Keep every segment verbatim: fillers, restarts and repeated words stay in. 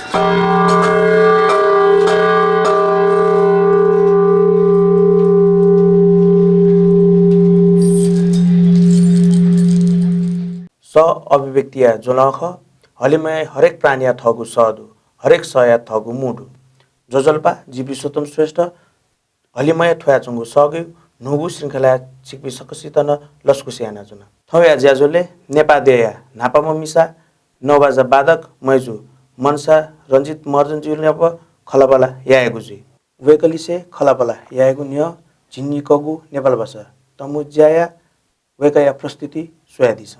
सः अभिव्यक्तिया ज्वलं खः। हलिमय् हरेक प्राणीया थःगु सः दु, हरेक सःया थःगु मू दु। ज्वजलपा, जि विश्वोत्तम श्रेष्ठ, हलिमय् थ्वयाच्वंगु सःगु न्हूगु श्रृंखलाय् छिकपिं सकसित नं लसकुस यानाच्वना। थौंया ज्याझ्वलय् नेपाः देय्‌या न्हापाम्ह मिसा नवाजा वादक मय्‌जु मनसा रञ्जित महर्जनज्यू नाप खँल्हाबल्हा यायेगु जुइ। वय्‌कःलिसे खँल्हाबल्हा यायेगु न्ह्यः झिंनिकःगु नेपाल भाषा तमु ज्याया वय्‌कःया प्रस्तुति स्वयादिसँ।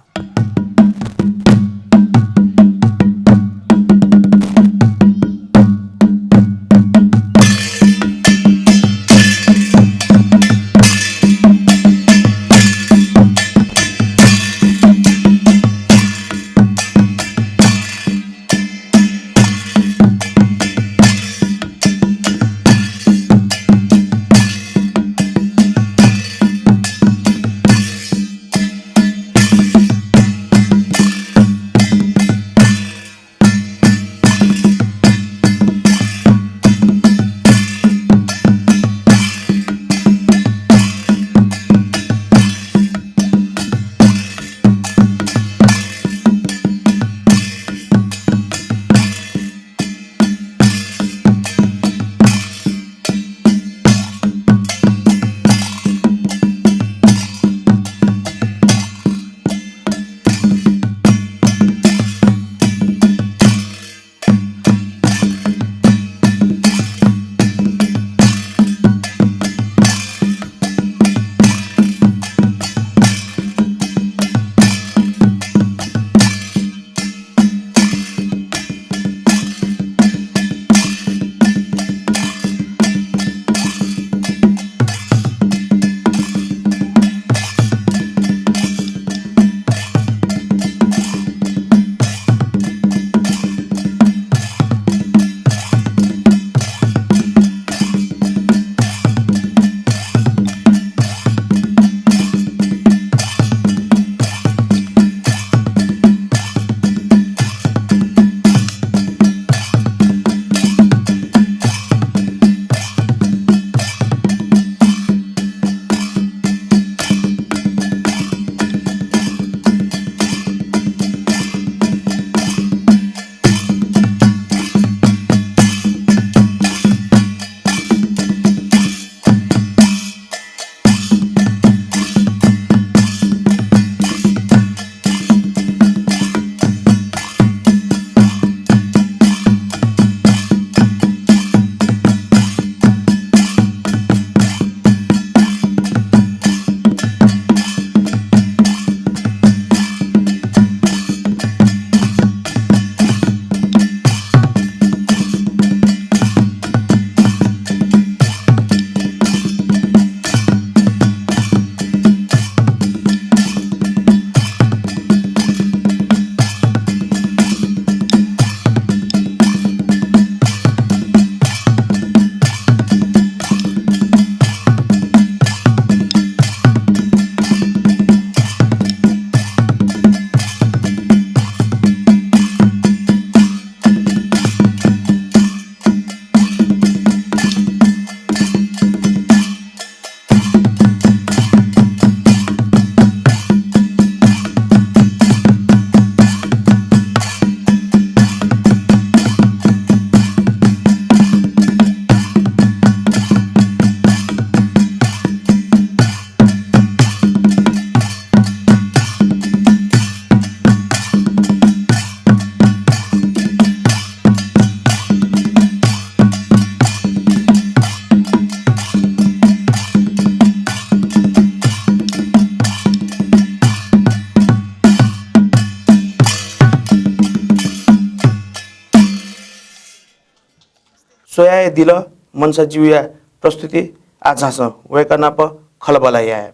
स्वयादिल मनसाज्यूया प्रस्तुति। आः झासँ वय्‌कः नाप खँल्हाबल्हा याये।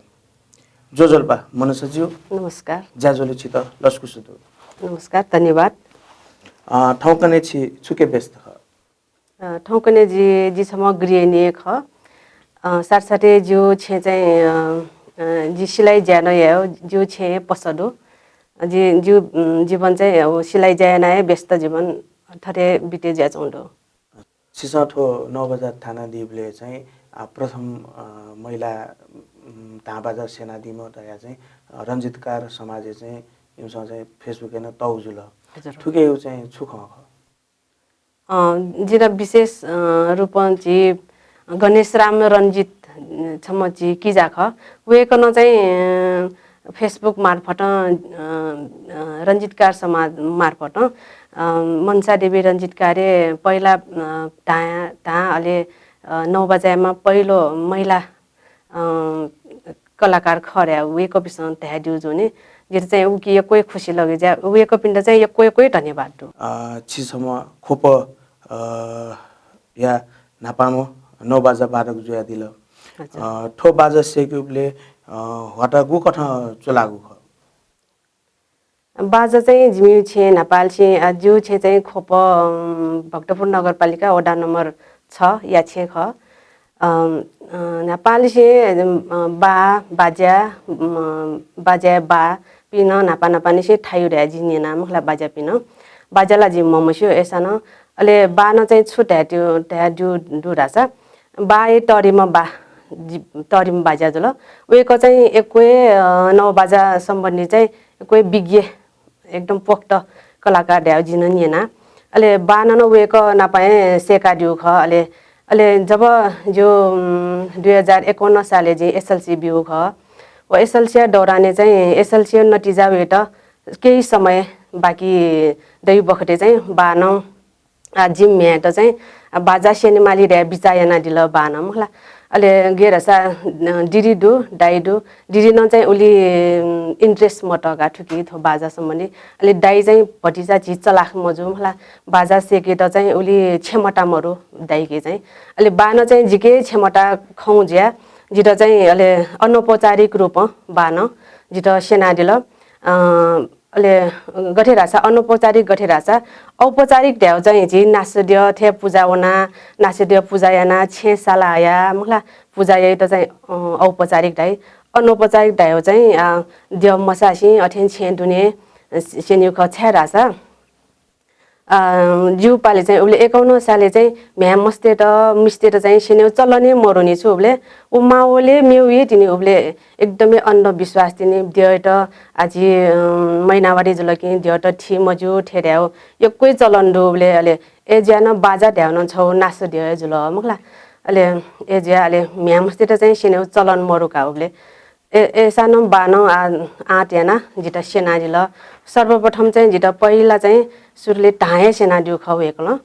ज्वजलपा मनसाज्यू। नमस्कार। ज्याझ्वलय् छित लसकुस दु। नमस्कार, धन्यवाद। अ, थौंकन्हय् छि छुके व्यस्त खः? अ, थौंकन्हय् जि, जि छम्ह गृहिणी खः। अ, साथसाथै जिगु छेँय् चाहिँ, अ, अ, जि सिलाइ ज्या नं याये, जिगु छेँय् पसः दु। अ, जि, जिगु, उम्, जीवन चाहिँ, अ, सिलाइ ज्या यानाः हे व्यस्त जीवन थथे बिते जुयाच्वंगु दु। छिसं थ्व नौ बजा थानादीबलय् चाहिँ, अ, प्रथम, अ, महिला, उम्, धाः बाजा स्यनादीम्ह धया चाहिँ, अ, रञ्जितकार समाजय् चाहिँ इमिसं चाहिँ Facebook-य् नं तःगु जुल। हजुर। थुकियागु चाहिँ छु खँ खः? अ, जितः विशेष, अ, रूपं झी गणेशराम रञ्जित, अ, छम्ह झी किजा खः। वय्कलं चाहिँ, अ, Facebook मार्फत, अ, अ, रञ्जितकार समाज मार्फत, अ, मनसा देवी रञ्जितकारया पहिला, अ, धाः, धाः अले, अ, नौ बजाय्मा पहिलो महिला, अ, कलाकार खः धया वय्कःपिसं धयादिउ जुनि। जितः चाहिँ उकी यक्व हे खुसी लगे जुया। वय्कःपिन्त चाहिँ यक्व यक्व हे धन्यवाद दु। अ, छि छम्ह ख्वप, अ, या न्हापांम्ह नौ बजा वादक जुयादिल। हजुर। अ, थ्व बाजा स्यकेबलय्, अ, ह्वाता गुकथं च्वलागु खः? बाजा चाहिँ जिमि छेँ न्हापालिसें, अ, जिउ छेँ चाहिँ ख्वप, अम, भक्तपुर नगरपालिका वडा नम्बर छ या छेँ खः। अम, अ, न्हापालिसें, अम, अ, बा, बाज्या, अम, बाज्या बा पिं नं न्हापा न्हापांनिसें थायु धया जिं न्यना मखुला बाज्यापिं नं। बाज्या ला जिं ममस्यू अय्सां नं। अले बा नं चाहिँ छु धयादिउ, धयादिउ दु धाःसा, बाया तःधिम्ह बा, जि-, तःधिम्ह बाज्या जुल। वय्कः चाहिँ यक्व हे, अ, नौ बजा सम्बन्धी चाहिँ यक्व हे विज्ञ, एकदम पोख्त कलाकार धयाउ जिं नं न्यना। अले बानं नं वय्कः नाप हे सय्कादिउ खः। अले, अले जब जिउ, उम्, दुई हजार एकाउन्न सालय् जिं SLC ब्यू खः। व SLC या दौरानय् चाहिँ SLC या नतिजा वयेत केही समय बाकी दइ बखतय् चाहिँ बानं आ, जिमि म्ह्याय्त चाहिँ, आ, बाजा स्यनेमाली धया बिचाः यानादिल बानं मखुला। अले गय् धाःसा, अ, दिदी दु, दाइ दु। दिदीनं चाहिँ उलि, उम्, interest मतः का थुकी थ्व बाजा सम्बन्धी। अले दाइ चाहिँ भतिचा झी चलाख मजू मखुला। बाजा स्यकेत चाहिँ उलि क्षमता मरु दाइके चाहिँ। अले बानं चाहिँ जिके क्षमता खँ जुया, जितः चाहिँ अले अनौपचारिक रूपं बानं जितः स्यनादिल। अ, अले गथे धाःसा अनौपचारिक गथे धाःसा, औपचारिक धायेउ चाहिँ झी नासद्यः थें पुजा वना, नासद्यः पुजा याना, छेँ साला हया, मखुला, पुजा याइत चाहिँ, अ, औपचारिक धाइ। अनौपचारिक धायेउ चाहिँ, अ, द्यः मसाःसिं अथें छेँ दुने, अ, स्यनेउ खः छाय् धाःसा, अ, जिउ पालि चाहिँ उबले एकाउन्न सालय् चाहिँ म्ह्याय् मस्तय्त, मिस्तय्त चाहिँ स्यनेउ चलन हे मरुनि छु उबले, उ मावले मेउ हे तिनि उबले एकदमै अन्धविश्वास तिनि द्यःत, आ, झी, अ, महिनावारी जुल कि द्यःत थी मज्यू थें धायेउ यक्व हे चलन दु उबले। अले अय् जुया नं बाजा धायेउ नं छौ नासद्यः हे जुल मखुला। अले अय् जुया अले म्ह्याय् मस्तय्त चाहिँ स्यनेउ चलन मरु का उबले। अय्, अय्सां नं बानं आ, आँट याना जितः स्यनादिल। सर्वप्रथम चाहिँ जितः पहिला चाहिँ सुरुले धाः हे स्यनादिउ खः वय्कलं।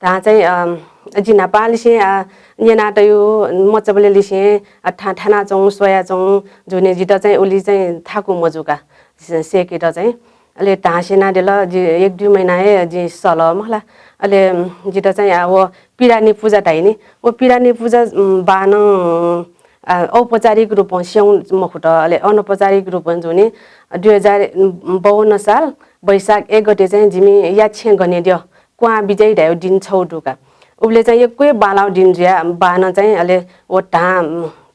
धाः चाहिँ, अ, जि न्हापांलिसें, आ, न्यनातयु मचाबलय् लिसें, आ, था-, थानाच्वंगु, स्वयाच्वंगु जुनि जितः चाहिँ उलि चाहिँ थाकु मजू का, स-, स्यकेत चाहिँ। अले धाः स्यनादिल, जि एक दुई महिना हे जि सल मखुला। अले, उम्, जितः चाहिँ, आ, व पिरानी पुजा धाइनि। व पिरानी पुजा, उम्, बानं, आ, औपचारिक रूपं स्यं मखुत, अले अनौपचारिक रूपं जुनि दुई हजार बाउन्न साल वैशाख एक गते चाहिँ जिमि याच्छें गनेद्यः क्वाँ बिज्याइ धायेउ दिं छौ दु का। उबले चाहिँ यक्व हे बांलाउ दिं जुया बानं चाहिँ अले व धाः,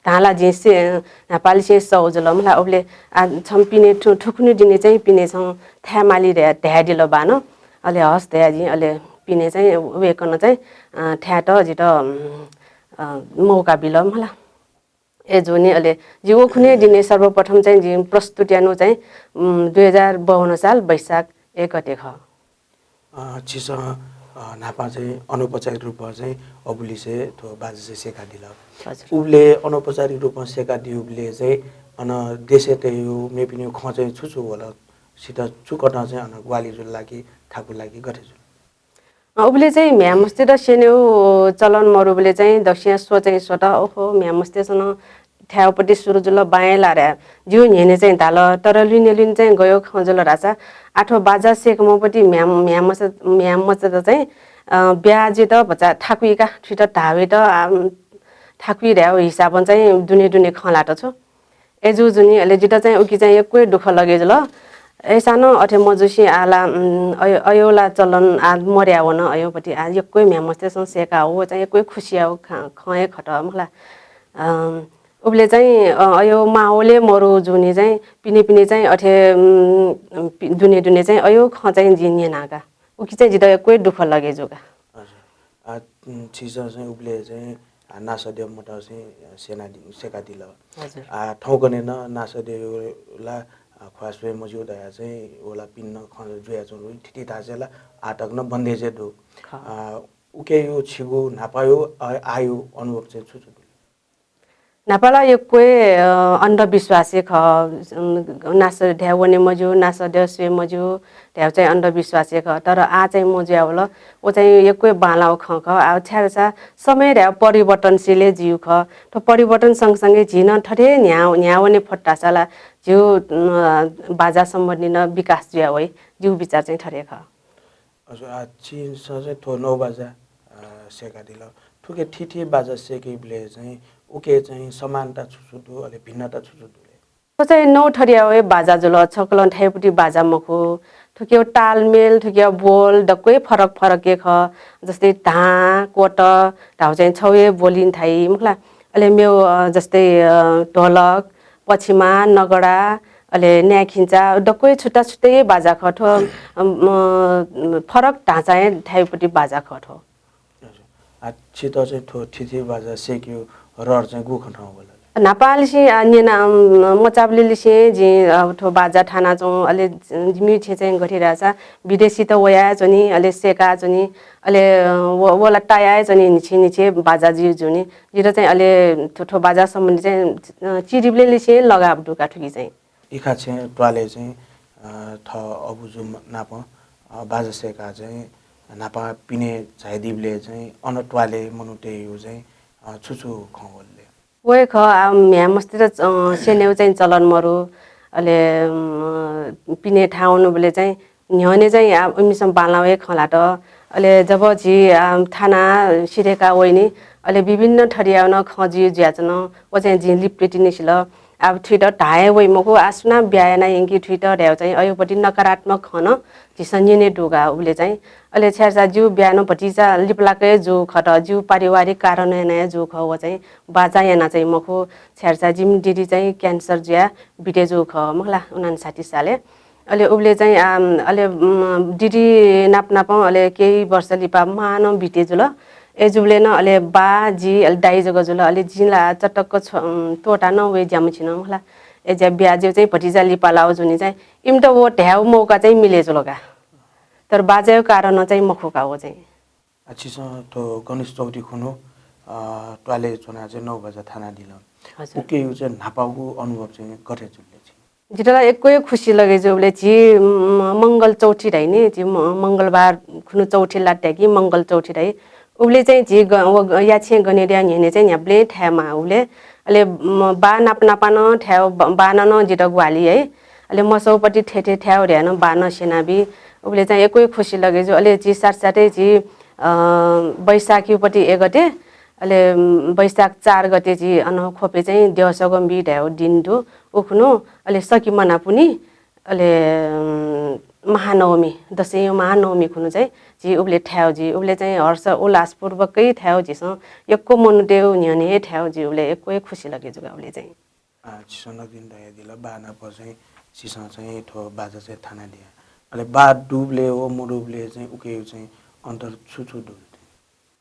धाः ला जिं से, न्हापालिसें सौ जुल मखुला। उबले, आ, छम्ह पिने थु-, थुकुन्हु दिने चाहिँ पिने छं थाय् माली धया-, धायेदिल बानं। अले हस् धया जिं अले पिने चाहिँ वय्कलं चाहिँ, अ, थायेत जितः, उम्, अ, मौका बिल मखुला। अय् जुनि अले जि उखुन्हु दिने सर्वप्रथम चाहिँ जि प्रस्तुत यानु चाहिँ, उम्, दुई हजार बाउन्न साल वैशाख एक गते खः। अ, छिसं, अ, न्हापा चाहिँ अनौपचारिक रूपमा चाहिँ अबुलिसे थ्व बाजा चाहिँ स्यकादिल। हजुर। उबले अनौपचारिक रूपमा स्यकादिउबले चाहिँ अन देशय् तयु मेपिनिउ खँ चाहिँ छु छु वल? छितः छु कथं चाहिँ अन ग्वाहालि जुल ला कि थाकु ला कि गथे जुल? अ, उबले चाहिँ म्ह्याय् मस्तय्त स्यनेउ चलन मरुबले चाहिँ दक्वस्यां स्व चाहिँ स्वत, ओहो, म्ह्याय् मस्तय्सं नं थायेउपति सुरु जुल बांय् ला धया जिउ न्ह्यःने चाहिँ धाल। तर लुइने लुइने चाहिँ गय् खँ जुल धाःसा, आ थ्व बाजा स्यकम्हपति म्ह्याय्, म्ह्याय् मचा, म्ह्याय् मचात चाहिँ, अ, ब्याहा जुइत भचा थाकुइ का, थुइत धाः वयेत, आ, थाकुइ धायेउ हिसाबं चाहिँ दुने दुने खँ ल्हात छु। अय् जू जुनि, अले जितः चाहिँ उकी चाहिँ यक्व हे दुःख लगे जुल। अय्सां नं अथे मजुसे आ ला, उम्, अय्, अय् ला चलन आ मर्या वन, अय्पति आ यक्व हे म्ह्याय् मस्तय्सं स्यका, व चाहिँ यक्व हे खुसिया व खँ, खँ हे खत मखुला। अम, उबले चाहिँ, अ, अय् माहौल हे मरु जुनि चाहिँ पिने पिने चाहिँ अथे, उम्, पि-, दुने दुने चाहिँ अय् खँ चाहिँ जिं न्यना का। उकी चाहिँ जितः यक्व हे दुःख लगे जुगा। हजुर। आ, उम्, छिसं चाहिँ उबले चाहिँ, आ, नासद्यः मत चाहिँ, आ, सेनादि-, सेकादिल। हजुर। आ, थौंकन्हय् नं नासद्यःया ला, आ, ख्वाः स्वये मज्यू धया चाहिँ वला पिन खँ जुयाच्वंगु थीथी थासय् ला आः तक नं बन्देज हे दु। खः। आ, उकेया छिगु न्हापाया, आ, आःया अनुभव चाहिँ छु छु दु? न्हापा ला यक्व हे, अ, अन्धविश्वास हे खः। उम्, नासद्यः वने मज्यू, नासद्यः स्वये मज्यू धयागु चाहिँ अन्धविश्वास हे खः। तर आः चाहिँ मज्यावल। व चाहिँ यक्व हे बांलाःगु खँ खः। आः छाय्‌धाःसा समय धयागु परिवर्तनशील हे जुइगु खः। थ्व परिवर्तन सँगसँगै झी नं थथे हे न्ह्या, न्ह्यावने फत धाःसा ला झीगु, उम्, बाजा सम्बन्धी नं विकास जुया वइ। जिगु विचार चाहिँ थथे खः। हजुर, आ, छिसं चाहिँ थ्व नौ बाजा, अ, सेकादिल। थुके थीथी बाजा सेकेबलय् चाहिँ उके चाहिँ समानता छु छु दु, अले भिन्नता छु छु दु ले? थ्व चाहिँ नौ थरिया हे बाजा जुल, छकलं थाइपुटी बाजा मखु। थुके तालमेल, थुके बोल दक्व हे फरक फरक हे खः। जस्तै धां, कोत धाउ चाहिँ छौ हे बोलिन थाइ, मखुला। अले मेउ, अ, जस्तै, अ, ढोलक, पछिमा, नगडा, अले न्यायखिंचा, दक्व हे छुट्टा छुट्टै बाजा खः थ्व, अम, अ, फरक ढाँचाया थाइपुटी बाजा खः थ्व। हजुर। आ, छित चाहिँ थ्व थीथी बाजा सेकेगु रहर चाहिँ गुकथं वल? न्हापांलिसें, आ, न्यना, अम, मचाबलय् लिसें जिं, अ, थ्व बाजा थानाच्वं, अले जिमि छेँ चाहिँ गथे धाःसा विदेशीत वयाच्वनी, अले सेकाच्वनी, अले, अ, व, वला तायाच्वनी, न्हिछे न्हिछे बाजा जुइ जुनि। जितः चाहिँ अले थ्व, थ्व बाजा सम्बन्धी चाहिँ, अ, चिरिबलय् लिसें लगाव दुका थुकी चाहिँ। इखा छेँ त्वालय् चाहिँ, अ, थः अबुजु नाप, अ, बाजा सेका चाहिँ न्हापा पिने झायादीबलय् चाहिँ अन त्वालय् मनूतय्‌गु चाहिँ, अ, छु छु खँ वल ले? व हे खः, आ, म्ह्याय् मस्तय्‌त, अ, स्यनेगु चाहिँ चलन मरु। अले, अम, पिने थाहां वनुबलय् चाहिँ न्ह्यःने चाहिँ आ, इमिसं बांलाःगु हे खँ ल्हात। अले जब झी, आ, थाना सिधय्‌का वइनि, अले विभिन्न थरिया नं खँ जुइ जुयाच्वन। व चाहिँ जिं लिपा तिनि सिल। आः थुइत धाये वइ मखु, आः सुनां ब्याहा याना यंकी थुइत धयागु चाहिँ अय्‌पति नकारात्मक खँ नं झीसं न्यने दुगा उबलय् चाहिँ। अले छाय्‌धाःसा जिगु ब्याहा नं भतिचा लिपलाक हे जूगु खः, जिगु पारिवारिक कारणं याना हे जूगु खः, व चाहिँ बाजां याना चाहिँ मखु। छाय्‌धाःसा जिमि दिदी चाहिँ cancer जुयाः बिते जूगु खः, मखुला, उनान्साठी सालय्। अले उबलय् चाहिँ, आम, अले, उम, दिदी नाप नापं अले केही वर्ष लिपा मां नं बिते जुल। अय्‌जूबलय् नं अले बा, जि, अले दाइ जक जुल। अले जिं ला चटक्क छ-, उम, त्वःता नं वये ज्यामछि नं, मखुला। अय्‌जुयाः ब्याहा जुयाः चाहिँ भतिचा लिपा लाःगु जुनि चाहिँ इमित व धायेगु मौका चाहिँ मिले जुल का। तर बाजाया कारणं चाहिँ मखु का व चाहिँ। आ, छिसं थ्व गणेश चौथि खुन्हु, अ, त्वालय् च्वनाः चाहिँ नौ बाजा थानादिल। हजुर। उकेगु चाहिँ न्हापागु अनुभव चाहिँ गथे जुल ले छि? जितः ला यक्व हे खुसी लगे जू, उबलय् झी, म, मंगल चौथि धाइ नि, झी म, मंगलबार खुन्हु चौथि लात धाइ कि मंगल चौथि धाइ। उबलय् चाहिँ झी ग-, व ग-, याछेँ गनेद्यः न्ह्यःने चाहिँ न्ह्याबलें थायेमाः उबलय्। अले, म, बा नाप नापं नं थायेगु, ब-, बानं नं जितः ग्वाहालि याइ। अले मसौपति थेथे थायेगु धयाः नं बानं स्यनाबी। उबलय् चाहिँ यक्व हे खुसी लगे जू। अले झी साथसाथै झी, अ, वैशाखया पति एक गते, अले, उम्, वैशाख चार गते झी अन ख्वपय् चाहिँ द्यःसगं बी धायेगु दिं दु, उखुन्हु, अले सकिमना पुन्हि, अले, उम्, महानवमी, दशैंया महानवमी खुन्हु चाहिँ झी उबलय् थायेगु झी, उबलय् चाहिँ हर्ष उल्लासपूर्वकै थायेगु झीसं यक्व मनूतय्‌गु न्ह्यःने हे थायेगु झी, उबलय् यक्व हे खुसी लगे जू का उबलय् चाहिँ। आ, छिसं नकतिनि धयादिल, बा नाप चाहिँ छिसं चाहिँ थ्व बाजा चाहिँ थानादिया। अले बा दुबलय् व मदुबलय् चाहिँ उकेगु चाहिँ अन्तर छु छु दु?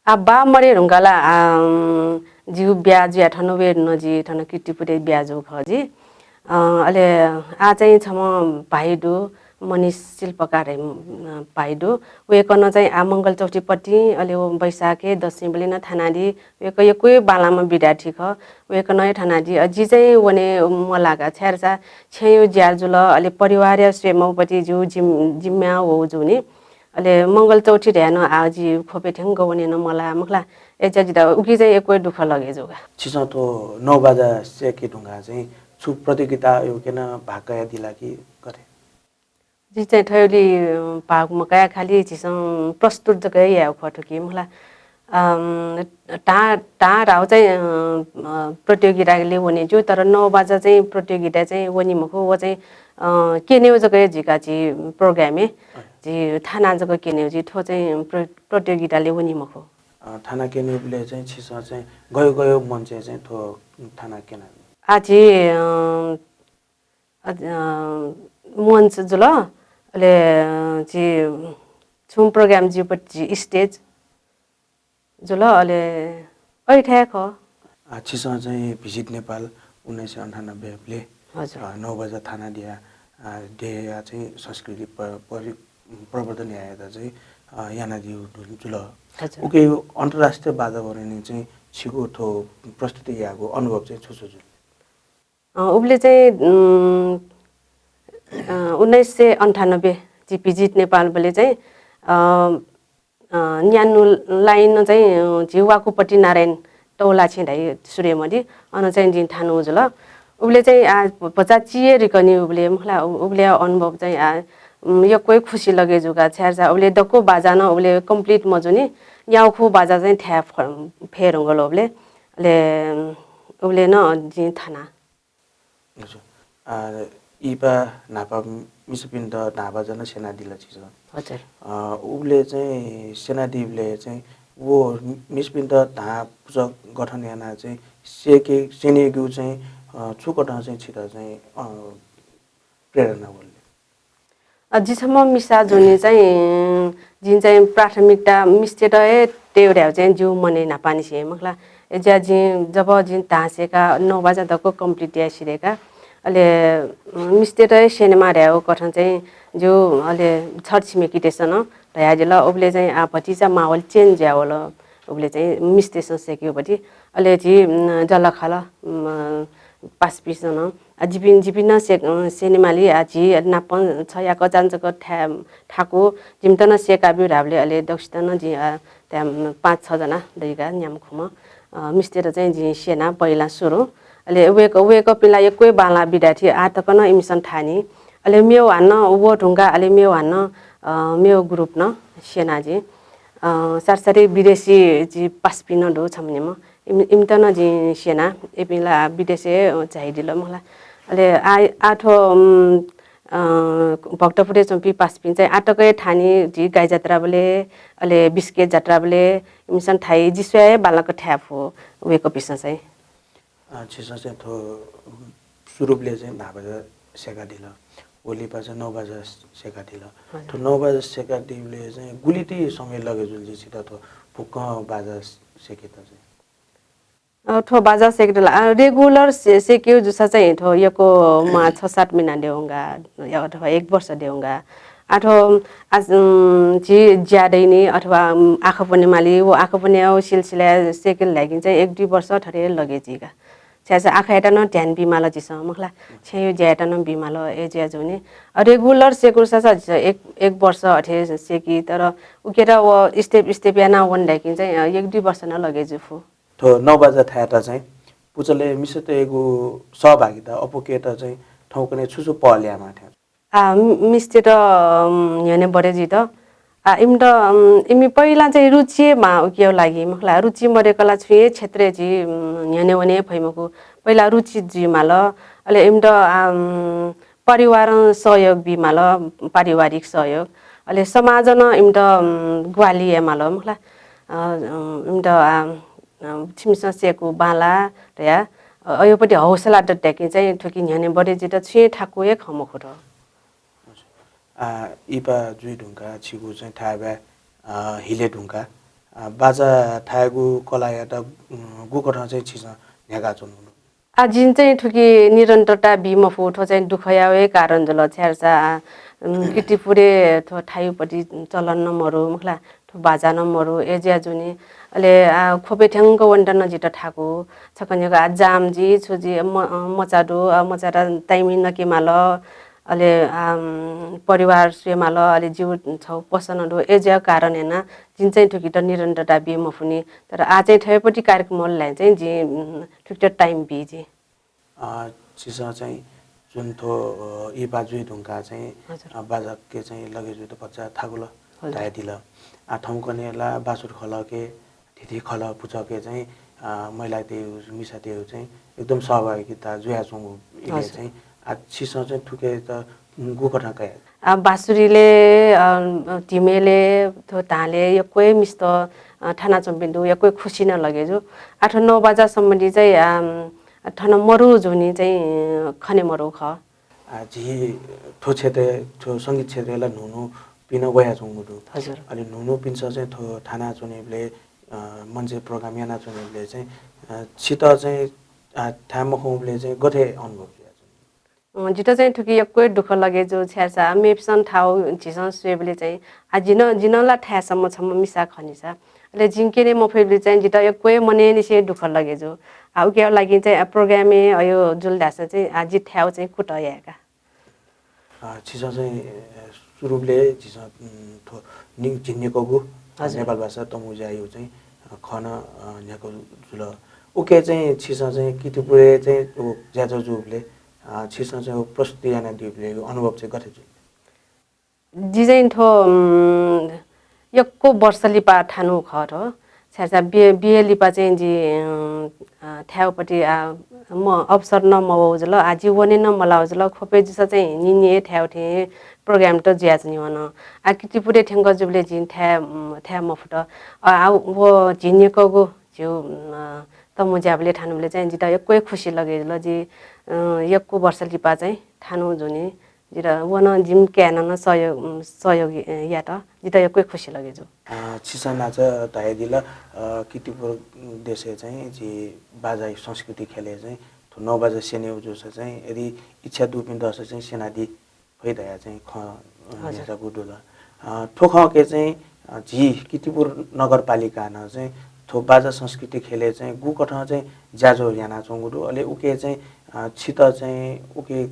आ, बा मरे धुंकाः ला, आ, उम्, जिगु ब्याहा जुयाः थन वये धुन, जि थन कीर्तिपुरय् ब्याहा जूगु खः जि। अ, अले आः चाहिँ छम्ह भाइ दु, मनिष शिल्पकार हे, अ, भाइ दु। वय्‌कलं चाहिँ आः मंगल चौथि पतिं, अले व वैशाखय् दशैंबलय् नं थानादी। वय्‌कः यक्व हे बांलाःम्ह विद्यार्थी खः। वय्‌कलं हे थानादी। अ, जि चाहिँ वने मलाका, छाय्‌धाःसा छेँया ज्या जुल, अले परिवारया स्वयेमाःगु पति जिगु जिम-, जिम्मा वःगु जूनि। अले मंगल चौथि धयाः नं आः जि ख्वपय् थ्यंक वने नं मलाः, मखुला। अय्‌जुयाः जितः उकी चाहिँ यक्व हे दुःख लगे जू का। छिसं थ्व नौ बाजा सेके धुंकाः चाहिँ छु प्रतियोगिताय् नं भाग कयादिला कि गथे? जि चाहिँ थ्वयालि, अ, भाग मकया, खालि झीसं प्रस्तुत जक हे यायेगु खः थुकी, मखुला। अम, धां, धां धाउ चाहिँ, अ, अ, प्रतियोगितालय् वने ज्यू, तर नौ बाजा चाहिँ प्रतियोगिताय् चाहिँ वनी मखु। व चाहिँ, अ, क्यनेगु जक हे जुइका झी program-य्। अँ। झी थाना जक क्यनेगु जुइ, थ्व चाहिँ प्र-, प्रतियोगितालय् वनी मखु। अ, थाना क्यनेबलय् चाहिँ छिसं चाहिँ गय् गय् मञ्चय् चाहिँ थ्व थाना क्यना? आः झी, अ, अ, अ, मञ्च जुल, अले, अ, झी छुं program जुइपति stage जुल, अले अइथाय् खः। आ, छिसं चाहिँ Visit Nepal उन्नाइस सय अन्ठानब्बे बले, हजुर। अ, नौ बाजा थानादिया, अ, देया चाहिँ संस्कृति प-, परि-, प्रवर्धन यायेत चाहिँ, अ, यानादिउ दु-, जुल। हजुर। उके अन्तर्राष्ट्रिय वातावरणय् चाहिँ छिगु थ्व प्रस्तुति याःगु अनुभव चाहिँ छु छु जुल? अ, उबले चाहिँ, उम्, अ, उन्नाइस सय अन्ठानब्बे झी Visit Nepal बले चाहिँ, अ, अ, न्यान्हु line चाहिँ, अ, झी वाकुपति नारायण तौलाछेँ धाइ सुरेमदी, अन चाहिँ जिं थानु जुल। उबले चाहिँ आ, भ-, भचा चिये रिकनी उबले, मखला, उ-, उबले अनुभव चाहिँ आ, उम्, यक्व हे खुसी लगे जुका, छाय्‌धाःसा उबले दक्व बाजा नं उबले complete मजुनि, न्याउखु बाजा चाहिँ थाय् फ-, फेरुंगल उबले। अले, उम, उबले नं जिं थाना। हजुर। आ, इपा न्हापा मिसापिन्त न्हापा जन स्यनादिल छिसं। हजुर। अ, उबले चाहिँ स्यनादीबले चाहिँ व मिसापिन्त न्हा पुचः गठन याना चाहिँ सेके, स्यनेगु चाहिँ, अ, छु कथं चाहिँ छित चाहिँ, अ, प्रेरणा वल? अ, जि छम्ह मिसा जुनि चाहिँ, जिं चाहिँ प्राथमिकता मिस्तेत हे तयेगु धायेगु चाहिँ जिगु मनय् न्हापांनिसें मखला। अय्‌जुया जिं जब जिं धां सेका नौ बाजा दक्व complete याये सिधयेका, अले, उम्, मिस्तेत हे स्यनेमा धायेगु कथं चाहिँ जिगु अले छर छिमेकीतय्‌सं नं धयादिल। उबले चाहिँ आ, भतिचा माहौल change जुयावल। उबले चाहिँ मिस्तेसं सेकेगु भति। अले झी, उम्, जःलाखःला, उम्, पासापिंसं नं आ, जिपिं, जिपिं नं से-, अ, स्यनेमाली, आ, झी नापं छ याकःचां जक थाय्, थाकु, जिमित नं सेकाब्यु धाःबले, अले दक्वसित नं जिं, आ, थाय्, पाँच छ जना दइका न्याम्ह खुम्ह, अ, मिस्तेत चाहिँ जिं स्यना पहिला सुरु। अले वय्‌क-, वय्‌कःपिं ला यक्व हे बांलाः बिदा थी, आः तक नं इमिसं थानि। अले मेव हानं व धुंका, अले मेव हानं, अ, मेव group नं स्यना जिं। अ, साथसाथै विदेशी झी पासापिं नं दु छम्ह निम्ह। इमि-, इमित नं जिं स्यना, इपिं ला विदेशय्, अ, झायादिल मखला। अले आ-, आः थ्व, उम्, अ, भक्तपुरय् च्वंपिं पासापिं चाहिँ आः तक हे थानि, झी गाई जात्राबलय्, अले बिस्केट जात्राबलय्, इमिसं थाइ, जि स्वयाः हे बांलाक थाय् फु वय्‌कःपिंसं चाहिँ। अ, छिसं चाहिँ थ्व, उम्, सुरुबलय् चाहिँ न्हापा बाजा सेकादिल, व लिपा चाहिँ नौ बाजा सेकादिल। हजुर। थ्व नौ बाजा सेकादीबलय् चाहिँ गुलिति समय लगे जुल जि छित थ्व फुक्कं बाजा सेकेत चाहिँ? अ, थ्व बाजा सेकेत ला, अ, regular से-, सेकेगु जूसा चाहिँ थ्व यक्व म्वाः छ सात महिना देउंगा, या अथवा एक वर्ष देउंगा। आः थ्व, आ, उम्, झी ज्या दइनि अथवा, उम्, आखःपने माली, व आखःपने व सिलसिलाय् सेकेल धाइपिं चाहिँ एक दुई वर्ष थथे लगे जुइका। छाय्‌धाःसा आखःयात नं ध्यान बीमाल झीसं, मखला, छेँय् ज्यायात नं बीमाल, अय्‌जुया जुनि। अ, regular सेकुसा सा झीसं एक, एक वर्ष अथे सेकी, तर उकेत व step, step याना वन धाइपिं चाहिँ, अ, एक दुई वर्ष नं लगे जुइ फु। थ्व नौ बाजा थायेत चाहिँ पुचलय् मिस्तय्‌गु सहभागिता अप्वकेत चाहिँ थौंकन्हय् छु छु पहल यायेमाः थें? आ, मि-, मिस्तय्‌त, अम, न्ह्यःने बढे जुइत। आ, इमित, अम, इमि पहिला चाहिँ रुचि हे माः उकिया लागि, मखला, रुचि मदय्‌कला छुं हे क्षेत्रय् झी, अम, न्ह्यःने वने फइ मखु। पहिला रुचि जुइमाल, अले इमित, अम, परिवारं सहयोग बीमाल, पारिवारिक सहयोग। अले समाजं नं इमित, अम, ग्वाहालि यायेमाल, मखला। अ, अम, इमित, आ, अ, छिमिसं सेकू बांला धया, अ, अयोपति हौसला दत धाइपिं चाहिँ थुकी न्ह्यःने बढे जुइत छुं हे थाकु हे खँ मखुत। आ, इपा जुइ धुंका छिगु चाहिँ थाय्‌बाय्, अ, हिले धुंका, अ, बाजा थायेगु कलायात, उम्, गुकथं चाहिँ छिसं न्ह्याकाच्वनु? आ, जिं चाहिँ थुकी निरन्तरता बी मफु, थ्व चाहिँ दुःखया हे कारण जुल, छाय्‌धाःसा, उम्, कीर्तिपुरय् थ्व थायुपति चलन नं मरु, मखला, थ्व बाजा नं मरु, अय्‌जुया जुनि। अले, आ, ख्वपय् थ्यंक वनेत नं जित थाकु। छकः न्ह्यःक, आ, जाम जुइ, छु जुइ, म-, अ, मचा दु, अ, मचात time नकेमाल। अले, आम, परिवार स्वयेमाल, अले जिगु छगू पसः नं दु। अय्‌जुया कारण याना जिं चाहिँ थुकित निरन्तरता बी मफुनि। तर आः चाहिँ थय्‌पति कार्यक्रम वल धाइ चाहिँ जिं, उम्, थुकित time बी जिं। अ, छिसं चाहिँ जुन थ्व, अ, इपा जुइ धुंका चाहिँ, हजुर। अ, बाजाके चाहिँ लगे जुइत भचा थाकुल हजुर। धयादिल। आ, थौंकन्हय् ला बाँसुरी खलःके, थीथी खलः पुचःके चाहिँ, अ, महिलातय्, मिसातय् चाहिँ एकदम सहभागिता जुयाच्वंगु इलय् हजुर। चाहिँ, आ, छिसं चाहिँ थुके त गुकथं कया? आ, बाँसुरीले, अ, धिमेले, थ्व धाले यक्व हे मिस्त, अ, थानाच्वंपिं दु, यक्व हे खुसी नं लगे जू। आ, थ्व नौ बाजा सम्बन्धी चाहिँ, अम, थन मरु जुनि चाहिँ खने मरु खः। आ, झी थ्व क्षेत्र, थ्व संगीत क्षेत्रय् ला न्हू न्हू पिने वयाच्वंगु दु। हजुर। अले न्हून्हूपिन्सं चाहिँ थ्व थानाच्वनेबलय्, अ, मञ्च program यानाच्वनेबलय् चाहिँ, अ, छित चाहिँ, अ, थाय् मखंबलय् चाहिँ गथे अनुभव जुयाच्वन? अँ, जितः चाहिँ थुकी यक्व हे दुःख लगे जू, छाय्‌धाःसा मेपिसं थाय् झीसं स्वयेबलय् चाहिँ, आ, जिं नं, जिं नं ला थाय्‌सम्म छम्ह मिसा खनिसा। अले जिं क्यने मफइबलय् चाहिँ जितः यक्व हे मनय्‌निसें दुःख लगे जू। आ, उकिया लागिं चाहिँ, आ, program हे अयो जुल धाःसा चाहिँ, आ, जि थाय्‌उ चाहिँ कुतः यायेका। अ, छिसं चाहिँ, अ, सुरुबलय् छिसं, उम्, थ्व नि-, झिंन्यक्वःगु, अ, हजुर। नेपाल भाषा तमु ज्यायु चाहिँ, अ, खँ नं, अ, न्ह्याकू जुल। उके चाहिँ छिसं चाहिँ किर्तिपुरय् चाहिँ उ ज्याझ्वः जूबलय्, अ, छिसं चाहिँ उ प्रस्तुति यानादीबलय् उ अनुभव चाहिँ गथे जुल? जि चाहिँ थ्व, उम्, यक्व वर्ष लिपा थान्हु खः थ्व। छाय्‌धाःसा बिहे, बिहे लिपा चाहिँ जि, अ, अ, थाय्‌उपट्टि, आ, म अवसर नं मवः जुल, आ, जि वने नं मलाः जुल। ख्वपय् जूसा चाहिँ न्हिं न्हिं हे थाय्‌उ थें program त जुयाच्वनी वन। आ, किर्तिपुरय् थ्यंक जूबलय् जिं थाय्, उम्, थाय् मफुत। आ, आ, व झिंन्यक्वःगु झिउ, उम्, अ, तमु ज्याबलय् थान्हुबलय् चाहिँ जितः यक्व हे खुसी लगे जुल। जि, अ, यक्व वर्ष लिपा चाहिँ थान्हु जुनि। जितः व नं जिमि काय्‌नं नं सहयोग, उम्, सहयोग, अ, यात। जितः यक्व हे खुसी लगे जू। अ, छिसं न्हाचः धयादिल, अ, किर्तिपुर देशय् चाहिँ जि बाजा संस्कृति ख्यलय् चाहिँ थ्व नौ बाजा स्यनेगु जूसा चाहिँ यदि इच्छा दुपिं दःसा चाहिँ स्यनादी फइ धया चाहिँ खँ, अ, हजुर। न्ह्यचाकू दुल। अ, थ्व खँके चाहिँ, अ, झी किर्तिपुर नगरपालिकां नं चाहिँ थ्व बाजा संस्कृति ख्यलय् चाहिँ गुकथं चाहिँ ज्याझ्वः यानाच्वंगु दु, अले उके चाहिँ, अ, छित चाहिँ उके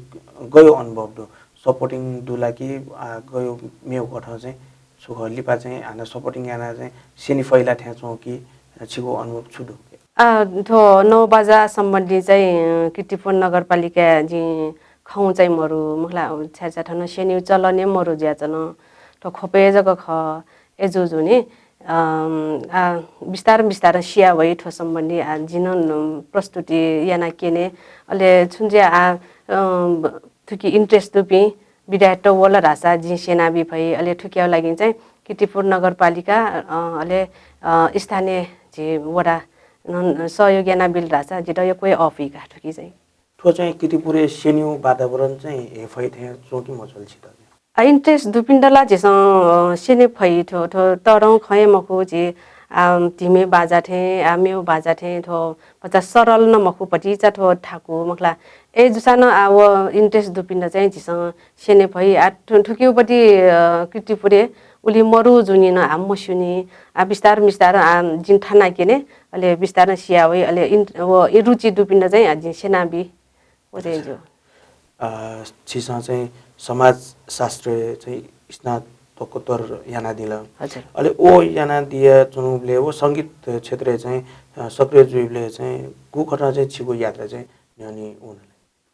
गयो अनुभव दु? Supporting दु ला कि, आ, गयो मेगु कथं चाहिँ छु खः, लिपा चाहिँ हानं supporting यानाः चाहिँ स्यने फइ ला थें च्वं कि, अ, छिगु अनुभव छु दु? आ, थ्व नौ बाजा सम्बन्धी चाहिँ, अ, किर्तिपुर नगरपालिकाय् जिं खँ चाहिँ मरु, मखुला, छाय्‌धाःसा थन स्यनेगु चलन हे मरु जुयाच्वन। थ्व ख्वपय् जक खः, अय्‌जूगुलिं, अम, आ, बिस्तारं बिस्तारं सिया वइ थ्व सम्बन्धी, आ, जिं नं, उम्, प्रस्तुति याना क्यने, अले छुं जुया, आ, अम, थुकी interest दुपिं विद्यार्थी वल धाःसा जिं स्यनाबी फइ। अले थुकिया लागिं चाहिँ किर्तिपुर नगरपालिका, अ, अले, अ, स्थानीय झी वडा नं सहयोग यानाबिल धाःसा जितः यक्व हे अःपुइ का थुकी चाहिँ। थ्व चाहिँ किर्तिपुरय् स्यनेगु वातावरण चाहिँ हे फइ थें च्वं कि मच्वल छित? अ, interest दुपिन्त ला झीसं, अ, स्यने फइ थ्व, थ्व तःधंगु खँ हे मखु झी, आ, धिमे बाजा थें, आ, मेगु बाजा थें थ्व भचा सरल नं मखु, भतिचा थ्व थाकु, मखुला। अय्‌जूसां नं आ, व interest दुपिन्त चाहिँ झीसं स्यने फइ। आ, थु-, थुकिउपट्टि, अ, किर्तिपुरय् उलि मरु जुनि नं आ मस्यूनि। आ, बिस्तार बिस्तार आ, जिं थाना क्यने, अले बिस्तारं सिया वइ, अले इन-, व रुचि दुपिन्त चाहिँ आ, जिं स्यनाबी। व चाहिँ जु। अ, छिसं चाहिँ समाजशास्त्र चाहिँ स्नातकोत्तर यानादिल। हजुर। अले व यानादिया च्वनुबलय् व संगीत क्षेत्रय् चाहिँ, अ, सक्रिय जुइबलय् चाहिँ गुकथं चाहिँ छिगु यात्रा चाहिँ न्ह्यःने वन?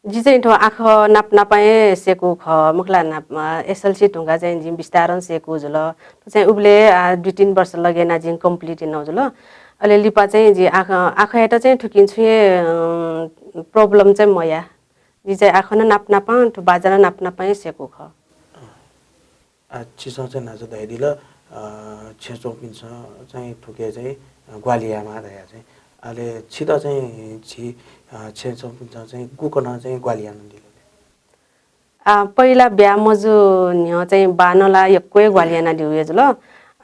जि चाहिँ थ्व आखः नाप नापं हे स्यकू खः, मखुला नाप, अ, SLC धुंकाः चाहिँ जिं बिस्तारं स्यकू जुल। थ्व चाहिँ उबलय्, आ, दुई तीन वर्ष लगे यानाः जिं complete यानागु जुल। अले लिपा चाहिँ जि आखः, आखःयात चाहिँ थुकिं छुं हे, अ, problem चाहिँ मया। जि चाहिँ आखः नं नाप नापं, थ्व बाजा नं नाप नापं हे स्यकू खः। आ, छिसं चाहिँ न्हाचः धयादिल, अ, छेँय् च्वंपिन्सं चाहिँ थुके चाहिँ, अ, ग्वाहालि यायेमाः धयाः चाहिँ। अले छित चाहिँ झी, अ, छेँय् च्वंपिन्सं चाहिँ गुकथं चाहिँ ग्वाहालि यानादिल? आ, पहिला ब्याहा मजू न्ह्यः चाहिँ बाःनं ला यक्व हे ग्वाहालि यानादीगु हे जुल।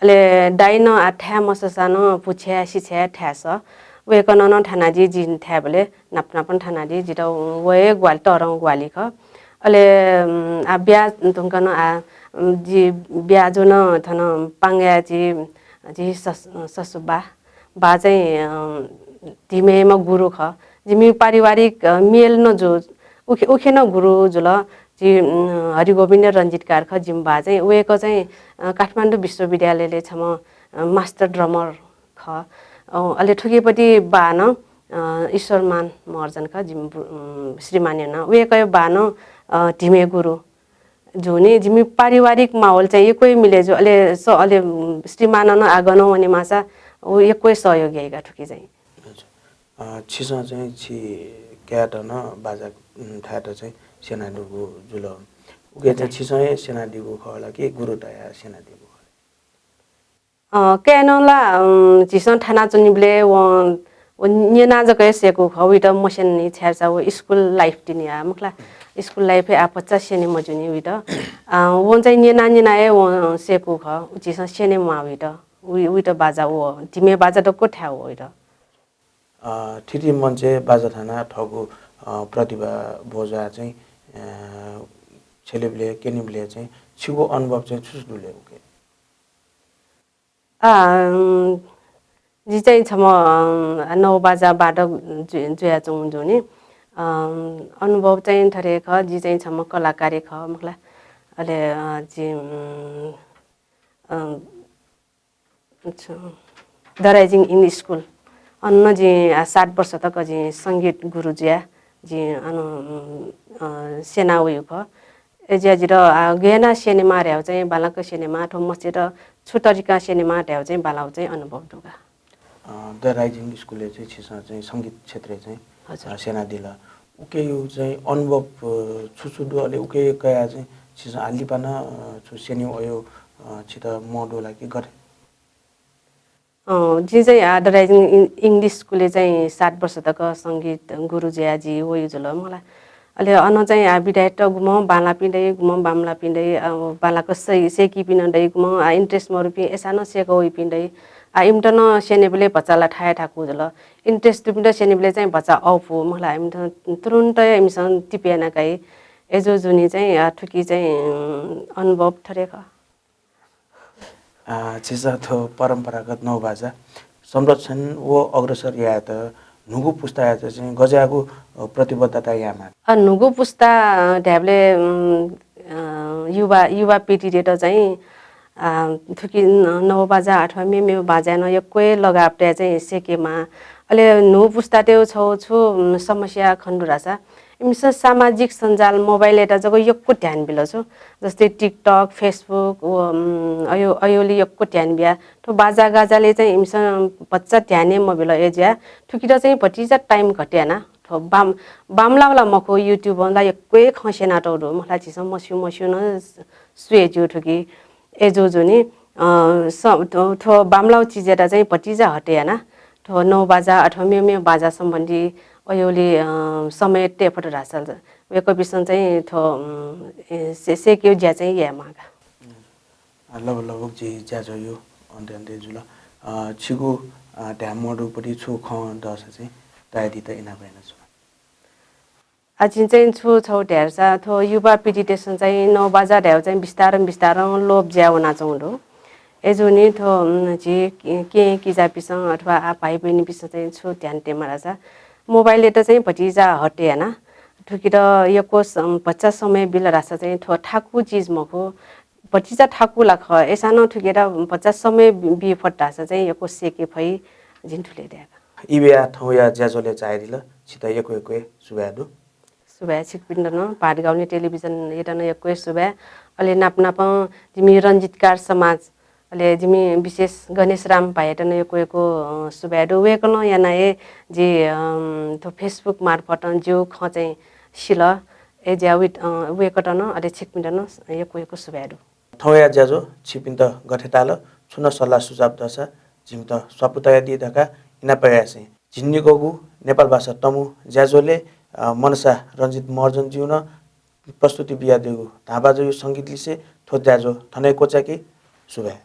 अले दाइनं आ थाय् मसःसां नं पुछ्याय् सिछ्याय् थाय् सः। वय्‌कलं नं थानादी, जिं थाय्‌बलय् नाप नापं थानादी, जितः व हे ग्वाहालि, तःधंगु ग्वाहालि खः। अले, उम्, आ, ब्याहा धुंकाः नं आ, उम्, जि ब्याहा जूनं थन पांगाय् जि, जि सस-, ससु बा, बा चाहिँ, अ, धिमेम्ह गुरु खः। जिमि पारिवारिक, अ, मेल नं जू। उखे, उखे नं गुरु जुल। जि, उम्, हरिगोविन्द रञ्जितकार खः, जिमि बा चाहिँ। वय्‌कः चाहिँ, अ, काठमाडौँ विश्वविद्यालयलय् छम्ह, अ, master drummer खः। अ, अले थुकिपट्टि बाःनं, अ, ईश्वरमान महर्जन खः, जिमि बु-, उम्, श्रीमानया नां। वय्‌कःया बाःनं, अ, धिमे गुरु। जूनि जिमि पारिवारिक माहौल चाहिँ यक्व हे मिले जू। अले स-, अले, उम्, श्रीमानं नं आ गनं वनेमाःसा व यक्व हे सहयोग याइ का थुकी चाहिँ। अच्छा। अ, छिसं चाहिँ छि काय्‌त नं बाजा, उम्, थाय्‌त चाहिँ स्यनादीगु जुल। उके चाहिँ अच्छा। छिसं हे स्यनादीगु खः ला कि गुरु तयाः स्यनादीगु खः? अ, काय्‌नं ला, उम्, झीसं थानाच्वनीबलय् व, व न्यना जक हे स्यकू खः, वइत मस्यनी छाय्‌धाःसा व school life तिनि आ, मखुला। स्कुल life-य् आः भचा स्यने मज्यूनि वइत। अ, वं चाहिँ न्यना न्यना हे वं स्यकू खः, उ झीसं स्यने म्वाः वइत। वइ-, वइत बाजा व, धिमे बाजा दक्व थाय् वइत। अ, थीथी मञ्चय् बाजा थानाः थःगु, अ, प्रतिभा ब्वज्वाः चाहिँ, अ, छ्यलेबलय्, क्यनेबलय् चाहिँ छिगु अनुभव चाहिँ छु छु दु ले उके? अ, उम्, जि चाहिँ छम्ह, अ, नवबाजा वादक जु-, जुयाच्वंगु जुनि। अ, अनुभव चाहिँ थथे खः, जि चाहिँ छम्ह कलाकार खः, मखुला। अले, अ, जि, उम्, अ, अच्छा, The Rising English School। अन जिं, आ, सात वर्ष तक जिं संगीत गुरु जुया, जिं अन, उम्, अ, स्यना वयु खः। अय्‌जुया जितः, आ, गय् याना स्यनेमाः धयागु चाहिँ बांलाक स्यनेमाः, थ्व मस्यत छु तरिकां स्यनेमाः धयागु चाहिँ बांलाःगु चाहिँ अनुभव दु का। अ, The Rising School-य् चाहिँ छिसं चाहिँ संगीत क्षेत्रय् चाहिँ, हजुर। अ, स्यनादिल। उकेयु चाहिँ अनुभव, अ, छु छु दु, अले उके कयाः चाहिँ छिसं आः लिपा नं, अ, छु स्यनेगु अयु, अ, छितः मदु ला कि गथे? अ, जिं चाहिँ, आ, The Rising Eng-, English School-य् चाहिँ सात वर्ष तक संगीत गुरु जुया जि वयु जुल मला। अले अन चाहिँ, आ, विद्यार्थीत गुम्हं बांलापिं दइ, गुम्हं बांमलापिं दइ, अ, बांलाक सै-, सय्‌कीपिं नं दइ, गुम्हं, आ, interest मरुपिं अय्‌सां नं सय्‌का वइपिं दइ। आ, इमित नं स्यनेबलय् भचा ला थाय् थाकु जुल। Interest दुपिन्त स्यनेबलय् चाहिँ भचा अःपु मला, इमित तुरुन्त हे इमिसं टिपे याना काइ। अय्‌जूगुलिं चाहिँ, आ, थुकी चाहिँ, उम्, अनुभव थथे खः। आ, छिसं थ्व परम्परागत नवबाजा संरक्षण व अग्रसर यायेत न्हूगु पुस्तायात चाहिँ गज्याःगु, अ, प्रतिबद्धता यायेमाः? अ, न्हूगु पुस्ता, अ, धायेबलय्, उम्, अ, युवा, युवा पिँढीयात चाहिँ, अ, थुकी न-, नवबाजा अथवा मेमेगु बाजाय् नं यक्व हे लगाव तयाः चाहिँ सय्‌केमाः। अले न्हूगु पुस्तातय् छगू छु, उम्, समस्या खने दु धाःसा इमिसं सामाजिक सञ्जाल मोबाइलयात जक यक्व ध्यान बिल छु। जस्तै TikTok, Facebook, व, उम्, अयो-, अयोलि यक्व ध्यान बिया। थ्व बाजागाजालय् चाहिँ इमिसं भचा ध्यान हे मबिल। अय्‌जुया थुकित चाहिँ भतिचा time घटे याना। थ्व बाम-, बांमलाःगु ला मखु, YouTube-ं ला यक्व हे खँ स्यनातःगु दु। मला झीसं मस्यू मस्यू नं स्वये ज्यू थुकी। अय्‌जूगुलिं, अ, स-, थ्व, थ्व बांमलाःगु चिजयात चाहिँ भतिचा हटे याना। थ्व नवबाजा अथवा मेमेगु बाजा सम्बन्धी अयोलि, अ, समय तये फत धाःसा वय्‌कःपिसं चाहिँ थ्व, उम्, ए, सय्-, सय्‌केगु ज्या चाहिँ यायेमाः का। अ, लगभग लगभग झी ज्याझ्वःयु अन्त्य अन्त्य जुल। अ, छिगु, अ, धाये मदुगुपट्टि छुं खँ दःसा चाहिँ धयादीत इनाप यानाच्वना। आ, जिं चाहिँ छु छगू धायेसा, थ्व युवा पिँढीतय्‌सं चाहिँ नवबाजा धायेगु चाहिँ बिस्तारं बिस्तारं लोप जुया वनाच्वंगु दु। अय्‌जूगुलिं थ्व, उम्, झी कि-, केहेँ किजापिसं अथवा आ भाइ बहिनीपिसं चाहिँ छु ध्यान तयेमाः धाःसा, मोबाइलयात चाहिँ भतिचा हटे याना। थुकित यक्व स-, भचा समय बिल धाःसा चाहिँ थ्व थाकु चिज मखु, भतिचा थाकु ला खः, अय्‌सां नं थुकित भचा समय बि-, बी फत धाःसा चाहिँ यक्व सय्‌के फइ, जिं थुलि धाये का। इबया थौंया ज्याझ्वलय् झायादिल, छितः यक्व यक्व सुभाय् दु। सुभाय् छिकपिन्त नं, भादगाउँले टेलिभिजनयात नं यक्व सुभाय्। अले नाप नापं जिमि रञ्जितकार समाज, अले जिमि विशेष गणेशराम भाइयात नं यक्व यक्व, अ, सुभाय् दु। वय्‌कलं याना हे जि, अम, थ्व Facebook मार्फतं जिगु खँ चाहिँ सिल। अय्‌जुया वय्‌कःत नं, अले छिकपिन्त नं यक्व यक्व सुभाय् दु। थौंया ज्याझ्वः छिपिन्त गथे ताल, छुं नं सल्लाह सुझाव दःसा जिमित स्वापू तयादी धकाः इनाप यासें झिंनिगःगु नेपाल भाषा तमु ज्याझ्वलय्, अ, मनसा रञ्जित महर्जनज्युं नं प्रस्तुति बियादीगु धांबाजयु संगीत लिसे थ्व ज्याझ्वः थन हे क्वचायेके। सुभाय्।